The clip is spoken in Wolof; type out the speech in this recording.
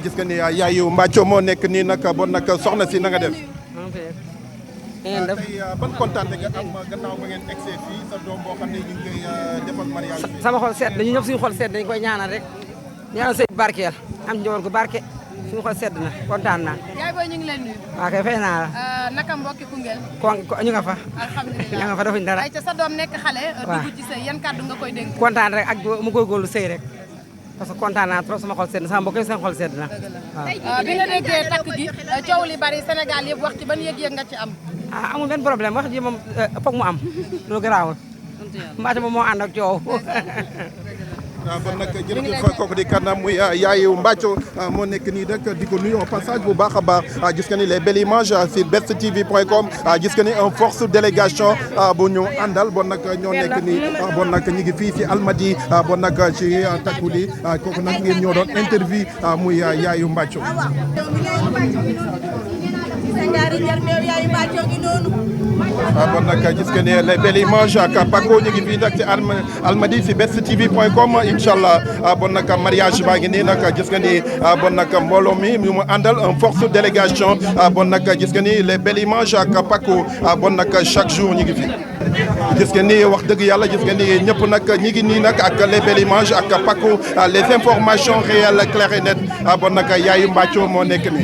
gis nga ni yaayu Mbathio moo nekk nii nag bon nag soxna si na nga def. ngeen def tey ban kontaan nga am gannaaw ba ngeen egsee fii sa doom boo xam ne ñu ngi koy defal mariage bi. sama xol sedd dañu ñëpp suñu xol sedd dañu koy ñaanal rek ñaanal sëy barkeel am njaboot gu barke suñu xol sedd na kontaan naa. yaay booy ñu ngi leen nuyu. waaw kay fay naa la. naka mbokki Koungheul. ñu nga fa. alhamdulilah ñu nga fa defuñ dara. ay ca sa doom nekk xale. waaw dugg ci sëy yan kàddu nga koy dénk. kontaan rek ak mu góorgóorlu sëy rek parce que kontaan naa trop sama xol sedd na sama mbokk yi seen xol sedd na waaw. bi nga déggee takk gi coow li bari Sénégal yëpp wax ci ban yëg-yëg nga ci am. amul benn problème wax ji moom foog mu am loolu garaawul. Mbathio moom moo ànd ak coow. kon nag jërëjëf kooku di kanam muy yaayu Mbathio moo nekk nii rek di ko nuyu au passage bu baax a baax gis nga ni les belles images sur besttv.com gis nga ni un force délégation bu ñu àndal bon nag ñoo nekk nii bon nag ñu ngi fii ci Almadies bon nag ci Takuli kooku nag ngeen ñoo doon interview muy yaayu Mbathio. bon nag gis nga ni les belles images ak Paco ñu ngi fii nag ci Almadies ci besttv.com incha allah bon nag mariage baa ngi nii nag gis nga ni bon nag mbooloo mi mu àndal un force délégation bon nag gis nga ni les belles images ak Paco bon nag chaque jour ñu ngi fi. gis nga ni wax dëgg yàlla gis nga ni ñëpp nag ñi ngi nii nag ak les belles images ak Paco les informations réelles claires et nettes bon nag yaayu Mbathio moo nekk nii.